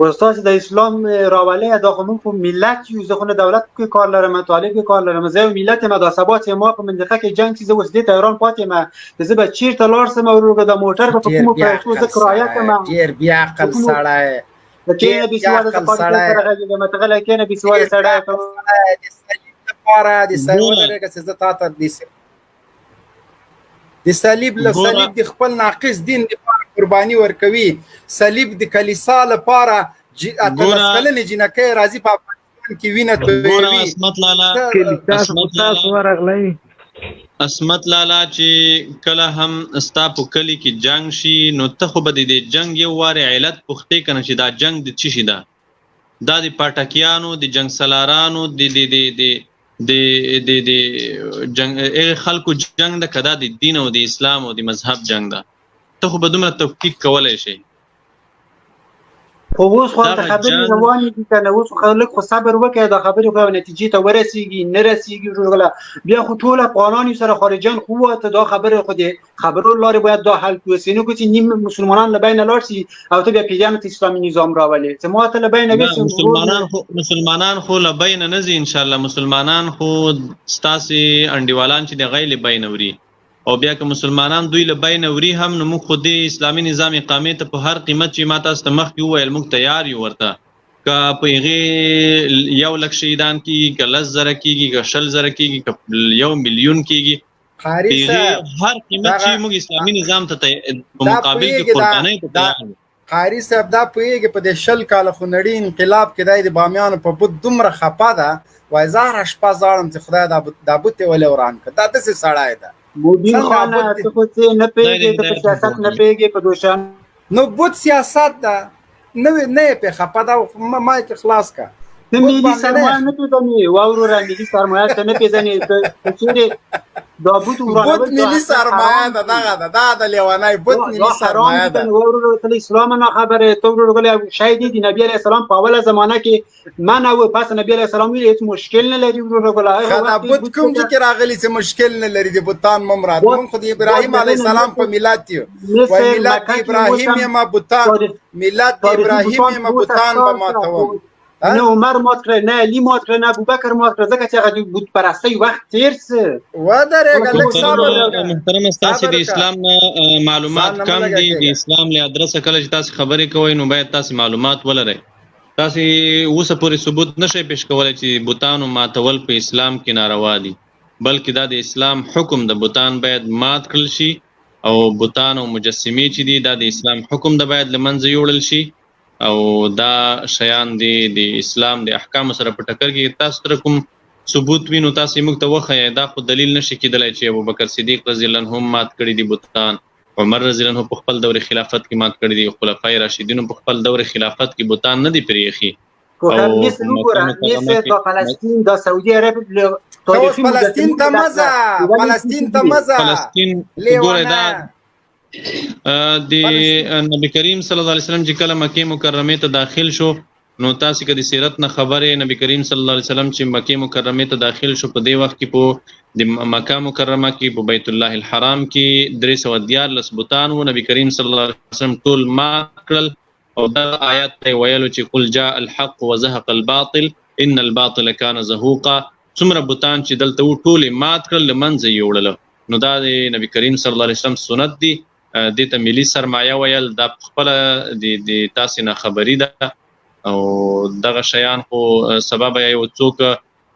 استاد د اسلام راولې، دا خو موږ خو ملت یو. زه خو نه دولت کې کار لرم، طالب کې کار لرم، زه یو ملت یم. دا سبا چې ما په منطقه کې جنگ چې زه اوس دې ته حیران پاتې یم چې زه به چیرته لاړ سم او دا موټر به په کومو پیسو زه کرایه کړم. ډیر بیا عقل سړی کینه، بې سواده سړی سره غږېږم، ته غلی کینه، بې سواده سړی. د صلیب لپاره د صلیب ودرېږه چې زه تا ته د صلیب له صلیب د خپل ناقص دین لپاره قرباني ورکوي. صلیب د کلیسا لپاره 18 کلنې جینکۍ راځي په افغانستان کې وینه تویوي. عصمت لالا، عصمت لالا ورغلی. عصمت لالا، چې کله هم ستا په کلی کې جنگ شي نو ته خو به د دې جنگ یو وارې علت پوښتې کنه چې دا جنگ د څه شي ده؟ دا د پاټکیانو، د جنگ سالارانو، د د د د د د د جنگ هغه خلکو جنگ ده که دا د دین او د اسلام او د مذهب جنگ ده؟ ته خو به دومره تفکیک کولای شي. خو اوس خو هلته خبرې روانې دي که نه؟ اوس خو لږ خو صبر وکړه، دا خبرې خو نتیجې ته ورسېږي نه رسېږي ورورګله. بیا خو ټول افغانان یو سره، خارجیان خو ووته. دا خبرې خو د خبرو لارې باید دا حل کړو. سینو کو چې نیم مسلمانان له بینه لاړ شي او ته بیا پیریانو ته اسلامي نظام راولې چې ما ته له بینه ویسي. مسلمانان خو له بینه نه ځي ان شاء الله. مسلمانان خو ستاسې انډیوالان چې د غیلې بینه وري، او بیا که مسلمانان دوی له بینه وري هم نو موږ خو دې اسلامي نظام اقامې ته په هر قیمت چې ما تاسو ته مخکې وویل موږ تیار یو ورته. که په هغې 1 لک شهیدان کیږي، که 10,000 کیږي، که 20,000 کیږي، که 1 میلیون کیږي، قاري صاحب، هر قیمت چې موږ اسلامي نظام ته په مقابل کې قربانۍ ته تیار یو. قاري صاحب، دا پوهېږي په دې 20 کاله خونړي انقلاب کې دی د بامیانو په بت دومره خپه ده، وایي زه هره شپه ژاړم چې خدای دا بت، دا بت یې ولې وران کړ؟ دا داسې سړی ده. مبین خانه، ته خو څه نه پوهېږې، ته په سیاست نه پوهېږې، په دوشان نو بت سیاست ده نه نه یې پې خپه ده. ما یې خلاص کړه. ته ملي سرمایه نه پېژنې وروره، ملي سرمایه ته نه پېژنې. که چیرې دا بت ورانول، بت ملي سرمایه ده، دغه ده، دا د لیونی بت ملي سرمایه ده. وروره، ته اسلام نه خبره ته وروره ګله شاید دی نبی علیه السلام په اوله زمانه کې منع و، پس نبی علیه السلام ویل هیڅ مشکل نه لري وروره ګله. دا بت کوم ځای کې راغلی چې مشکل نه لري؟ د بتان ممرات مونږ خو د ابراهیم علیه السلام په ملت یو. وای ملت ابراهیم یم، بتان ملت ابراهیم یم، بتان به ماتوم. نه عمر مات کړ، نه علی مات کړ، نه ابوبکر مات کړ، ځکه چې هغه د بت پرستۍ وخت تیر سه. ودرېږه لږ، صبر. محترم، ستاسو د اسلام نه معلومات کم دي. د اسلام له ادرسه کله چې تاسو خبرې کوئ نو باید تاسو معلومات ولرئ. تاسو اوسه پورې ثبوت نشئ پیش کولای چې بتانو ماتول په اسلام کې ناروا دي، بلکې دا د اسلام حکم د بتان باید مات کړل شي او بتان او مجسمې چې دي دا د اسلام حکم د باید لمنځه یوړل شي او دا شیان دی د اسلام د احکام سره په ټکر کې. تاسو تر کوم ثبوت وینو تاسو موږ ته وښایئ. دا خو دلیل نشي کېدلی چې ابوبکر صدیق رضی الله عنه مات کړی دي بتان، عمر رضی الله عنه په خپل دور خلافت کې مات کړی دي، خلفای راشدینو په خپل دور خلافت کې بتان نه دي پرېښي. او مصر وګوره، مصر د فلسطین، د سعودي عرب. فلسطین ته مزه، فلسطین ته مزه. فلسطین ګوره، دا د نبی کریم صلی الله علیه وسلم چې کله مکه مکرمه ته داخل شو، نو تاسو که د سیرت نه خبرې، نبی کریم صلی الله علیه وسلم چې مکه مکرمه ته داخل شو، په دې وخت کې په د مکه مکرمه کې په بیت الله الحرام کې 313 بتان وو. نبی کریم صلی الله علیه وسلم ټول مات کړل او دا آیات ته ویلو چې قل جاء الحق وزهق الباطل ان الباطل كان زهوقا. څومره بتان چې دلته وو ټول مات کړل، منځه یوړل. نو دا د نبی کریم صلی الله علیه وسلم سنت دی. دې ته ملي سرمایه ویل دا خپل د تاسو نه خبري ده. او دغه شیان خو سبب یو څوک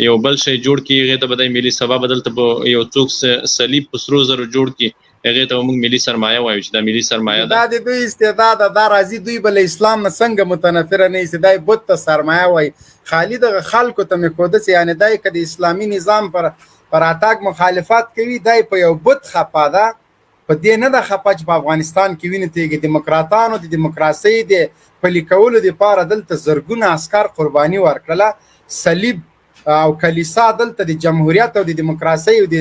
یو بل شی جوړ کی هغه ته به د ملي سبب، دلته په یو څوک صلیب په سرو زرو جوړ کی هغه ته موږ ملي سرمایه وایو چې دا ملي سرمایه ده. دا د دوی استعداد دا راځي. دوی به له اسلام نه څنګه متنفره نه سي؟ دای بت ته سرمایه وایي. خالی دغه خلکو ته مې ښوده چې یعنې دای که د اسلامي نظام پر راتګ مخالفت کوي، دای په یو بت خپه ده، په دې نه ده خپه چې په افغانستان کې وینې تیږي. دیموکراتانو د دیموکراسۍ د پلي کولو لپاره دلته زرګونه عسکر قرباني ورکړله. صلیب او کلیسا دلته د جمهوریت او د دیموکراسۍ او د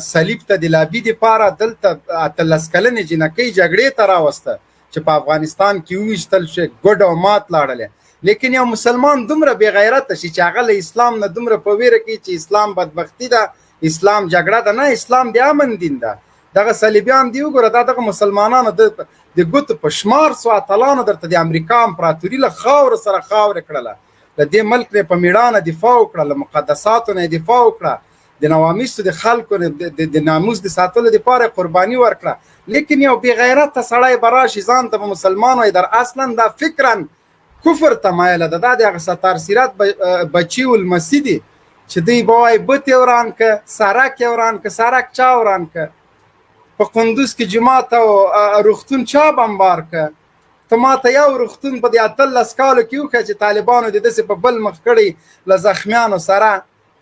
صلیب ته د لابي لپاره دلته 18 کلنې جینکۍ جګړې ته راوسته چې په افغانستان کې وویشتل شي، ګډ او مات لاړلې. لیکن یو مسلمان دومره بې غیرته شي چې هغه له اسلام نه دومره په ویره کې چې اسلام بدبختی ده، اسلام جګړه ده. نه، اسلام د امن دین ده. دغه صلیبیان دی وګوره، دا دغه مسلمانانو د د ګوتو په شمار څو اتلانو درته د امریکا امپراتوري له خاورو سره خاورې کړله. له دې ملک نه په میړانه دفاع وکړه، له مقدساتو نه دفاع وکړه، د نوامیسو د خلکو د ناموس د ساتلو لپاره قرباني ورکړه. لیکن یو بې غیرته سړی به راشي، ځان ته به مسلمان وایي، در اصلا دا فکرا کفر ته مایله ده. دا د هغه ستار سیرت بچي او لمسي دي چې دوی به وایي بت یې وران که، سرک یې وران که. سرک چا وران که؟ په قندوز کې جومات او روغتون چا بمبار که؟ ته ما ته یو روغتون په دې 18 کالو کې وښیه چې طالبانو دې داسې په بل مخ کړی له زخمیانو سره.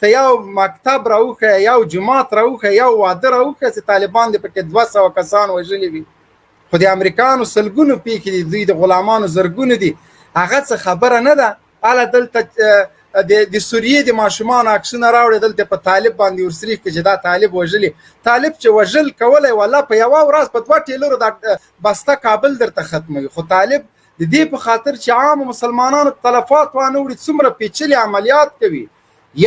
ته یو مکتب راوښیه، یو جومات راوښیه، یو واده راوښیه چې طالبان دې پکې 200 کسان وژلي وي. خو د امریکانو سلګونو پیښې دي، دوی د غلامانو زرګونو دي. هغه څه خبره نه ده. هله دلته د سوریې د ماشومانو عکسونه راوړي، دلته په طالب باندې ورسریخ کې چې دا طالب وژلي. طالب چې وژل کولی والله په یوه ورځ په 2 ټیلرو دا بسته کابل درته ختموي. خو طالب د دې په خاطر چې عامو مسلمانانو تلفات وانه وړي څومره پیچلي عملیات کوي،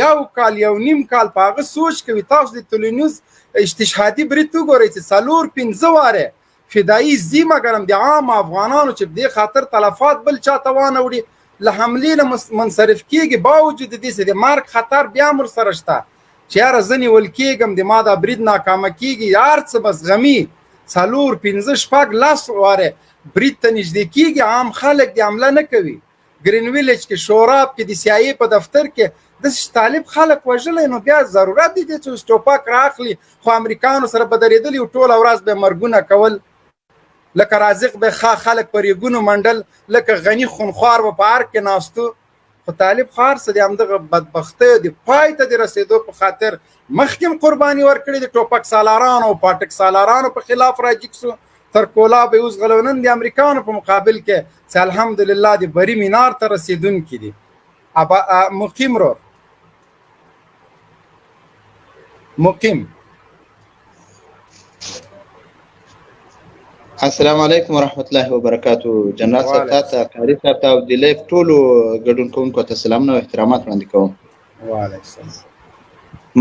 یو کال یو نیم کال په هغه سوچ کوي. تاسو د طلوع نیوز استشهادي برید وګورئ چې 4-5 واره فدایي ځي، مګرم د عام افغانانو چې په دې خاطر تلفات بل چاته وانه وړي له حملې نه منصرف کېږي، باوجود دې چې د مرګ خطر بیا هم ورسره شته چې یاره زه نیول کېږم، د ما دا برید ناکامه کېږي، هر څه به زغمي. 4، 5، 6، 10 واره برید ته نږدې کېږي، عام خلک د حمله نه کوي. ګرین ویلیج کې، شوراب کې، د سي آی ای په دفتر کې داسې طالب خلک وژلی، نو بیا ضرورت دی چې اوس ټوپک رااخلي. خو امریکانو سره به درېدلي وو، ټوله ورځ به مرګونه کول، لکه رازق به ښه خلک په ریګونو منډل، لکه غني خونخوار به په ارګ کې ناستو. خو طالب خو هر څه د همدغه بدبختیو د پای ته د رسېدو په خاطر مخکې هم قرباني ورکړې، د ټوپک سالارانو او پاټک سالارانو په خلاف راجیګ سو، تر کولا به یې وځغلو. نن د امریکانو په مقابل کې چې الحمدلله د بري مینار ته رسېدونکي دي. مقیم رور، مقیم. السلام علیکم ورحمت الله وبرکاتو. جنرال صاحب تاته، قاري صاحب ته او د لایف ټولو ګډون کوونکو ته سلامونه او احترامات وړاندې کوم. وعلیکم السلام.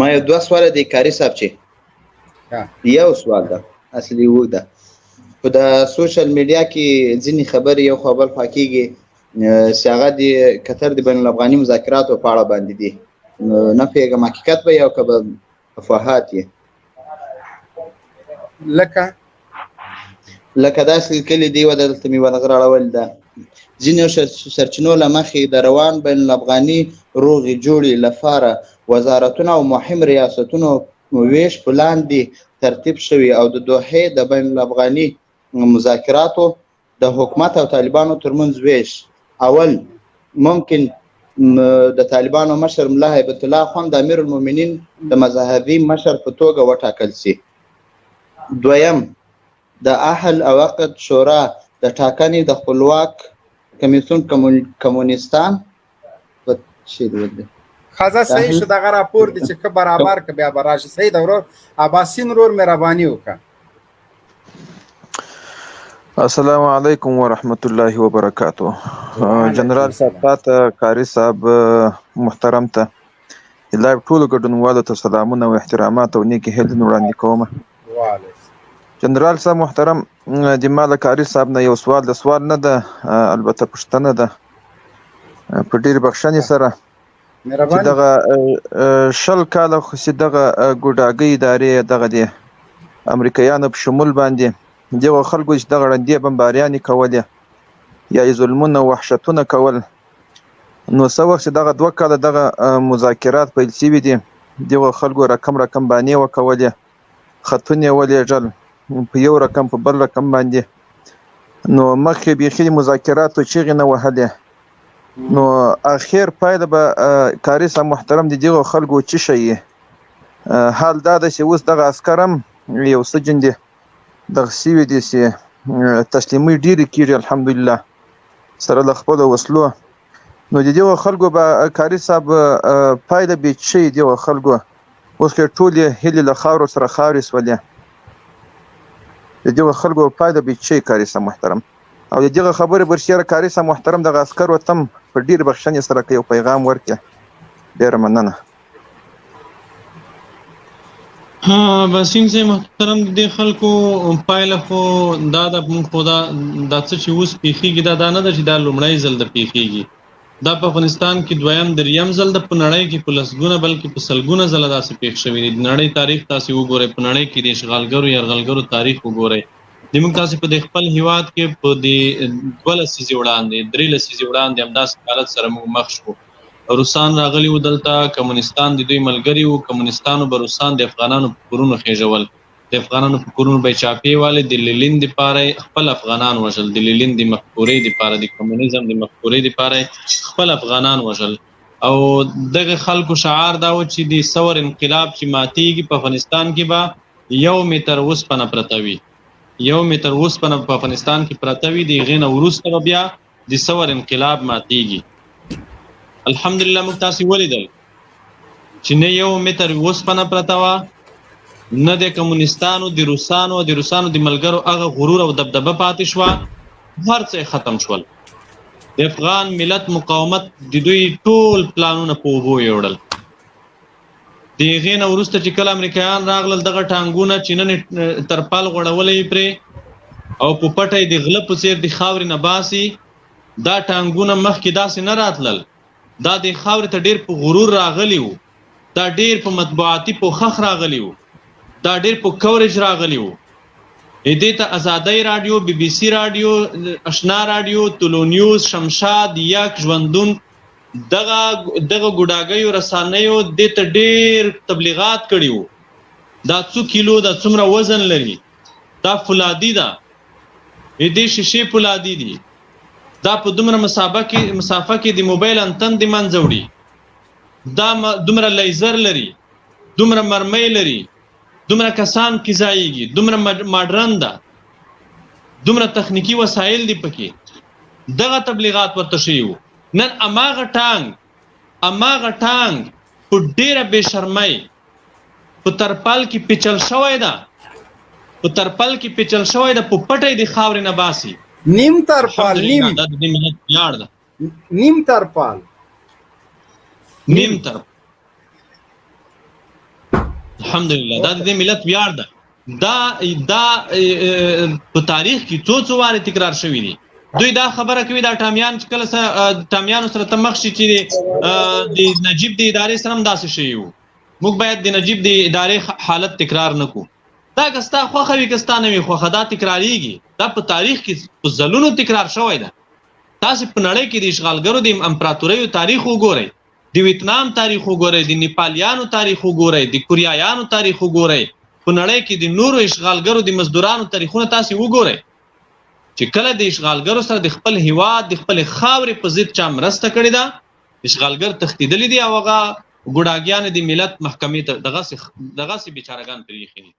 ما یو دوه سواله دی قاري صاحب، چې یو سوال ده اصلي وده، په د سوشل میډیا کې ځینې خبرې یو خوا بل خوا کېږي چې هغه د قطر د بین الافغاني مذاکراتو په اړه باندې دي، نه پوهېږم حقیقت به یې او که به افواهات یې. لکه داسې لیکلي دي، وه دلته مې ورغه راړولې ده. ځینو سرچینو له مخې د روان بین الافغاني روغې جوړې لپاره وزارتونه او مهم ریاستونو ویش په لاندې ترتیب شوي او د دوحې د بین الافغاني مذاکراتو د حکومت او طالبانو ترمنځ ویش. اول، ممکن د طالبانو مشر ملا هیبت الله اخوند د امیر المؤمنین د مذهبي مشر په توګه وټاکل شي. دویم، د اهل او عقد شورا د ټاکنې د خپلواک کمیسیون کمونستان په څه دی؟ خزه صحیح شو، دغه راپور دی چې ښه برابر که بیا به راشي. صحیح ده ورور. عباسین ورور مهرباني وکړه. السلام علیکم ورحمت الله وبرکاتو. جنرال صاحب تاته، قاري صاحب محترم ته، د لایو ټولو ګډونوالو ته سلامونه او احترامات او نیکې هیلې وړاندې کوم. جنرال صاحب محترم، د ما له قاري صاحب نه یو سوال د سوال نه ده، البته پوښتنه ده، په ډېرې بخښنې سره چې دغه 20 کاله خو چې دغه ګوډاګۍ ادارې دغه د امریکایانو په شمول باندې دغو خلکو چې دغه ړندې بمباریانې کولې یا یې ظلمونه او وحشتونه کول، نو څه وخت چې دغه 2 کاله دغه مذاکرات پیل شوي دي، دغو خلکو رقم رقم بانې وکولې، خطونه یې ولېږل په یو رقم په بل رقم باندې، نو مخکې بیخي د مذاکراتو چیغې نه وهلې. نو اخر پایله به قاري صاحب محترم د دغو خلکو څه شي؟ حال دا ده چې اوس دغه عسکر هم یو څه جندې دغه سوي دي چې تسلیمۍ ډېرې کېږي الحمدلله سره له خپلو وسلو. نو د دغو خلکو به قاري صاحب پایله به څه شي؟ دغو خلکو اوس خو ټولې هیلې له خاورو سره خاورې سولې، د دغو خلکو پایله به څه شي قاري صاحب محترم؟ او د دغه خبرې برسېره قاري صاحب محترم دغه عسکرو ته هم په ډېرې بخښنې سره که یو پیغام ورکړي، ډېره مننه. ها باسین صاحب محترم، د خلکو پایله خو دا د موږ خو دا دا څه چې اوس پیښیږي، دا دا نه ده چې دا لومړی ځل د پیښیږي. دا په افغانستان کې دویم دریم ځل د په نړۍ کې په لسګونه بلکې په سلګونه ځله داسې پیښ شوي دي. د نړۍ تاریخ تاسې وګورئ، په نړۍ کې د اشغالګرو یرغلګرو تاریخ وګورئ. د موږ تاسې په دې خپل هیواد کې په دې 2 لسیزې وړاندې، 3 لسیزې وړاندې همداسې حالت سره موږ مخ شو. روسان راغلي وو دلته، کمونستان د دوی ملګري وو، کمونستانو به روسان د افغانانو په کورونو خېژول، د افغانانو په کورونو به یې چاپې والې، د لیلین دپاره یې خپل افغانان وژل، د لیلین د مفکورې دپاره، د کمونیزم د مفکورې دپاره یې خپل افغانان وژل. او دغه خلکو شعار دا و چې د ثور انقلاب چې ماتیږي په افغانستان کې به 1 متر اوسپنه پرته وي، 1 متر اوسپنه په افغانستان کې پرته وي، د هغې نه وروسته به بیا د ثور انقلاب ماتیږي. الحمدلله موږ تاسې ولیدل چې نه 1 متر اوسپنه پرته وه، نه د کمونستانو، د روسانو، د روسانو د ملګرو هغه غرور او دبدبه پاتې شوه، هر څه یې ختم شول. د افغان ملت مقاومت د دوی ټول پلانونه په اوبو یوړل. د هغې نه وروسته چې کله امریکایان راغلل، دغه ټانګونه چې نن یې ترپال غوړولی پرې او په پټه یې د غله په څېر د خاورې نه باسي، دا ټانګونه مخکې داسې نه راتلل، دا د خاورې ته ډېر په غرور راغلي وو، دا ډېر په مطبوعاتي پوښښ راغلي وو، دا ډېر په کوریج راغلي وو. دې ته ازادۍ راډیو، بي بي سي راډیو، اشنا راډیو، طلوع نیوز، شمشاد، یک، ژوندون، دغه دغه ګوډاګیو رسانیو دې ته ډېر تبلیغات کړي وو. دا څو کیلو دا څومره وزن لري، دا فولادي ده، دې شیشې فولادي دي، دا په دومره مسافه کې د موبایل انتن د منځه وړي، دا دومره لیزر لري، دومره مرمۍ لري، دومره کسان کې ځایږي، دومره ماډرن ده، دومره تخنیکي وسایل دي پکې. دغه تبلیغات ورته شوي وو. نن اماغه ټانګ په ډېره بې شرمۍ په ترپال کې پیچل شوی ده، په ترپال کې پیچل شوی ده، په پټه یې د خاورې نه باسي. نیم ترپال، نیم، دا د دې ملت ویاړ ده. نیم ترپال، نیم ترپال. الحمدلله دا د دې ملت ویاړ ده. دا دا په تاریخ کې څو څو وارې تکرار شوي دي. دوی دا خبره کوي، دا ټامیان چې کله ټامیانو سره ته مخ شي چې د نجیب د ادارې سره هم داسې شوي وو. موږ باید د نجیب د ادارې حالت تکرار نه کړو. دا که ستا خوښه وي که ستا نه وي خوښه، دا تکراریږي. دا په تاریخ کې په ځلونو تکرار شوی ده. تاسې په نړۍ کې د اشغالګرو د امپراتوریو تاریخ وګورئ، د ویتنام تاریخ وګورئ، د نیپالیانو تاریخ وګورئ، د کوریایانو تاریخ وګورئ، په نړۍ کې د نورو اشغالګرو د مزدورانو تاریخونه تاسې وګورئ چې کله د اشغالګرو سره د خپل هیواد د خپلې خاورې په ضد چا مرسته کړې ده، اشغالګر تښتېدلي دي او هغه ګوډاګیان د ملت محکمې ته دغسې بیچارهګان پرېښي دي.